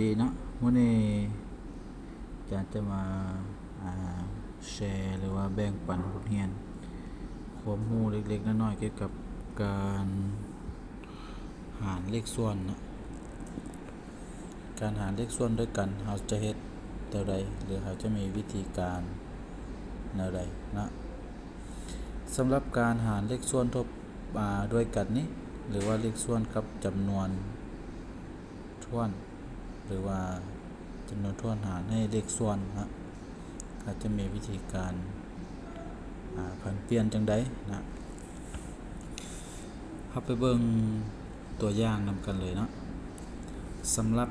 ດີເນາະ, ມື້ນີ້ອາຈານຈະມາ ອາ ແຊ ຫຼືວ່າແບ່ງປັນບົດຮຽນຄວາມຮູ້ເລັກໆນ້ອຍໆ ກ່ຽວກັບການຫານເລກສ່ວນເນາະ. ການຫານເລກສ່ວນດ້ວຍກັນ ເຮົາຈະເຮັດແນວໃດ ຫຼືເຮົາຈະມີວິທີການແນວໃດເນາະ? ສຳລັບການຫານເລກສ່ວນທົບ ອາ ດ້ວຍກັນນີ້ ຫຼືວ່າເລກສ່ວນກັບຈຳນວນຖ້ວນ ຫຼືວ່າຈຳນວນຖ້ວນຫານໃຫ້ເລກສ່ວນນະ, ເຮົາຈະມີວິທີການ ອາ ຜັນປ່ຽນຈັ່ງໃດນະ? ເຮົາໄປເບິ່ງຕົວຢ່າງນຳກັນເລີຍເນາະ. ສຳລັບ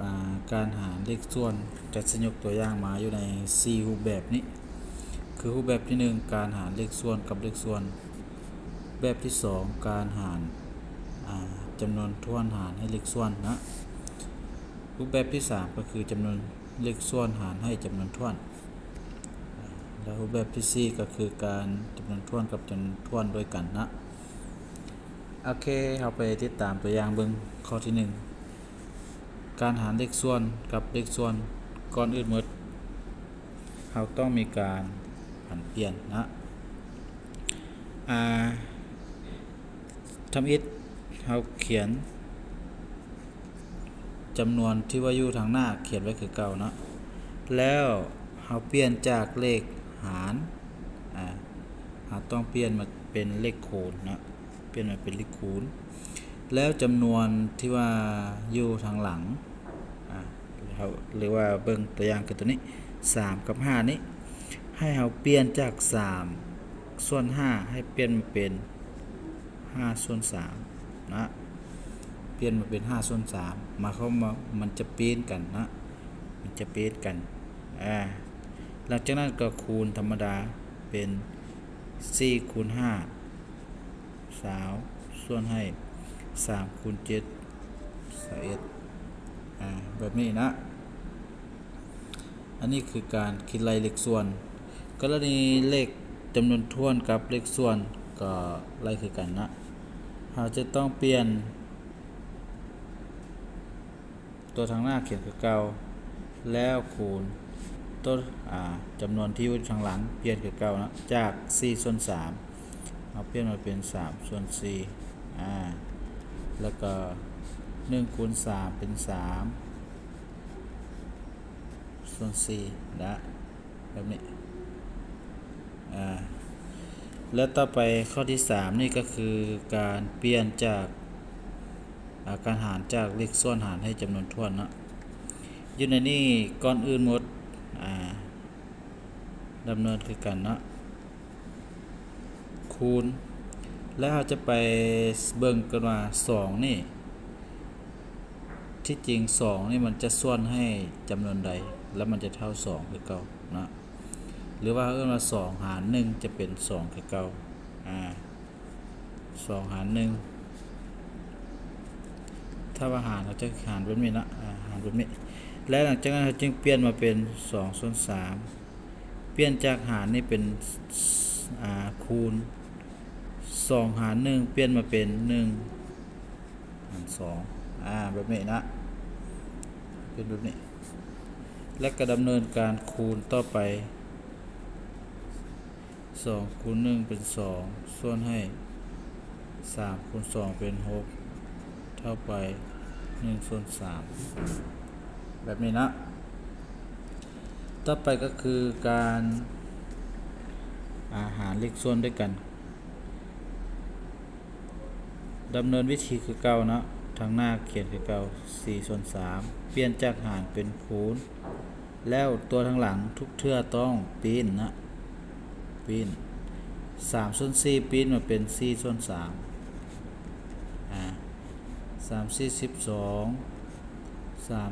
ອາ ການຫານເລກສ່ວນ ຈະ ຈະຍົກຕົວຢ່າງມາຢູ່ໃນສີ່ຮູບແບບນີ້ ຄືຮູບແບບທີໜຶ່ງ ການຫານເລກສ່ວນກັບເລກສ່ວນ, ແບບທີສອງ ການຫານ ອາ ຈຳນວນຖ້ວນຫານໃຫ້ເລກສ່ວນນະ, ຮູບແບບທີສາມ ກໍຄືຈຳນວນເລກສ່ວນຫານໃຫ້ຈຳນວນຖ້ວນ, ແລະ ຮູບແບບທີສີ່ ກໍຄືການຈຳນວນຖ້ວນກັບຈຳນວນຖ້ວນດ້ວຍກັນນະ. ໂອເຄ ເຮົາໄປຕິດຕາມຕົວຢ່າງເບິ່ງຂໍ້ທີໜຶ່ງ ການຫານເລກສ່ວນກັບເລກສ່ວນ. ກ່ອນອື່ນໝົດ ເຮົາຕ້ອງມີການຜັນປ່ຽນນະ. ອາ ທຳອິດເຮົາຂຽນຈຳນວນທີ່ວ່າຢູ່ທາງໜ້າຂຽນໄວ້ຄືເກົ່າເນາະ, ແລ້ວເຮົາປ່ຽນຈາກເລກຫານ ອາ ເຮົາຕ້ອງປ່ຽນມາເປັນເລກຄູນເນາະ. ປ່ຽນມາເປັນເລກຄູນ ແລ້ວຈຳນວນທີ່ວ່າຢູ່ທາງຫຼັງ ອາ ເຮົາ ຫຼືວ່າເບິ່ງຕົວຢ່າງຄືຕົວນີ້ ສາມກັບຫ້ານີ້ ໃຫ້ເຮົາປ່ຽນຈາກສາມສ່ວນຫ້າ ໃຫ້ປ່ຽນມາເປັນຫ້າສ່ວນສາມນະ, ປ່ຽນມາເປັນຫ້າສ່ວນສາມ ໝາຍຄວາມວ່າມັນຈະປີ້ນກັນນະ, ມັນຈະປີ້ນກັນ. ອາ ຫຼັງຈາກນັ້ນກໍຄູນທຳມະດາເປັນສີ່ຄູນຫ້າ ຊາວ ສ່ວນໃຫ້ສາມຄູນເຈັດ ຊາວເອັດ ອາ ແບບນີ້ນະ. ອັນນີ້ຄືການຄິດໄລ່ເລກສ່ວນ. ກໍລະນີເລກຈຳນວນຖ້ວນກັບເລກສ່ວນກໍໄລ່ຄືກັນນະ, ເຮົາຈະຕ້ອງປ່ຽນ ຕົວທາງໜ້າຂຽນຄືເກົ່າ ແລ້ວຄູນຕົວ ອາ ຈຳນວນທີ່ຢູ່ທາງຫຼັງປ່ຽນຄືເກົ່າເນາະ, ຈາກສີ່ສ່ວນສາມ ເຮົາປ່ຽນມາເປັນສາມສ່ວນສີ່ ອາ ແລ້ວກໍໜຶ່ງຄູນສາມເປັນສາມສ່ວນສີ່ນະ. ແບບນີ້ ອາ ແລະ ຕໍ່ໄປຂໍ້ທີສາມນີ້ກໍຄືການປ່ຽນຈາກ ອາ ການຫານຈາກເລກສ່ວນຫານໃຫ້ຈຳນວນຖ້ວນເນາະ. ຢູ່ໃນນີ້ ກ່ອນອື່ນໝົດ ອາ ດຳເນີນຄືກັນເນາະ ຄູນ ແລ້ວເຮົາຈະໄປເບິ່ງກັນວ່າສອງນີ້ ທີ່ຈິງສອງນີ້ມັນຈະສ່ວນໃຫ້ຈຳນວນໃດ ແລ້ວມັນຈະເທົ່າສອງຄືເກົ່າເນາະ, ຫຼືວ່າເຮົາເອີ້ນວ່າສອງຫານໜຶ່ງຈະເປັນສອງຄືເກົ່າ. ອາ ສອງຫານໜຶ່ງ ຖ້າວ່າຫານ ເຮົາຈະຫານແບບນີ້ເນາະ, ອາ ຫານແບບນີ້ ແລະ ຫຼັງຈາກນັ້ນເຮົາຈຶ່ງປ່ຽນມາເປັນສອງສ່ວນສາມ ປ່ຽນຈາກຫານນີ້ເປັນ ອາ ຄູນ ສອງຫານໜຶ່ງ ປ່ຽນມາເປັນໜຶ່ງຫານສອງ ອາ ແບບນີ້ນະ ເປັນແບບນີ້ ແລະ ກໍດຳເນີນການຄູນຕໍ່ໄປ ສອງຄູນໜຶ່ງເປັນສອງ ສ່ວນໃຫ້ສາມຄູນສອງເປັນຫົກ ເທົ່າໄປໜຶ່ງສ່ວນສາມ ແບບນີ້ເນາະ. ຕໍ່ໄປກໍຄືການ ອາ ຫານເລກສ່ວນດ້ວຍກັນ ດຳເນີນວິທີຄືເກົ່າເນາະ, ທາງໜ້າຂຽນຄືເກົ່າ ສີ່ສ່ວນສາມ ປ່ຽນຈາກຫານເປັນຄູນ ແລ້ວຕົວທາງຫຼັງທຸກເທື່ອຕ້ອງປີ້ນນະ, ປີ້ນ ສາມສ່ວນສີ່ປີ້ນມາເປັນສີ່ສ່ວນສາມ ອາ ສາມສີ່ສິບສອງ ສາມ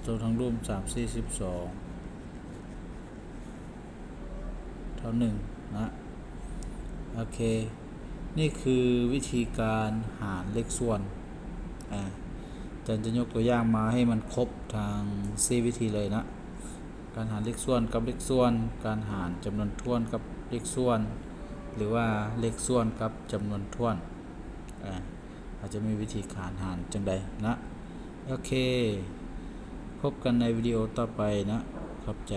ຕົວທາງລຸ່ມ ສາມສີ່ສິບສອງ ເທົ່າໜຶ່ງນະ. ໂອເຄ ນີ້ຄືວິທີການຫານເລກສ່ວນ. ອາ ອາຈານຈະຍົກຕົວຢ່າງມາໃຫ້ມັນຄົບທັງສີ່ວິທີເລີຍນະ, ການຫານເລກສ່ວນກັບເລກສ່ວນ, ການຫານຈຳນວນຖ້ວນກັບເລກສ່ວນ ຫຼືວ່າເລກສ່ວນກັບຈຳນວນຖ້ວນ. ອາ ເຮົາຈະມີວິທີການຫານຈັ່ງໃດນະ. ໂອເຄ ພົບກັນໃນວິດີໂອຕໍ່ໄປເນາະ. ຂອບໃຈ.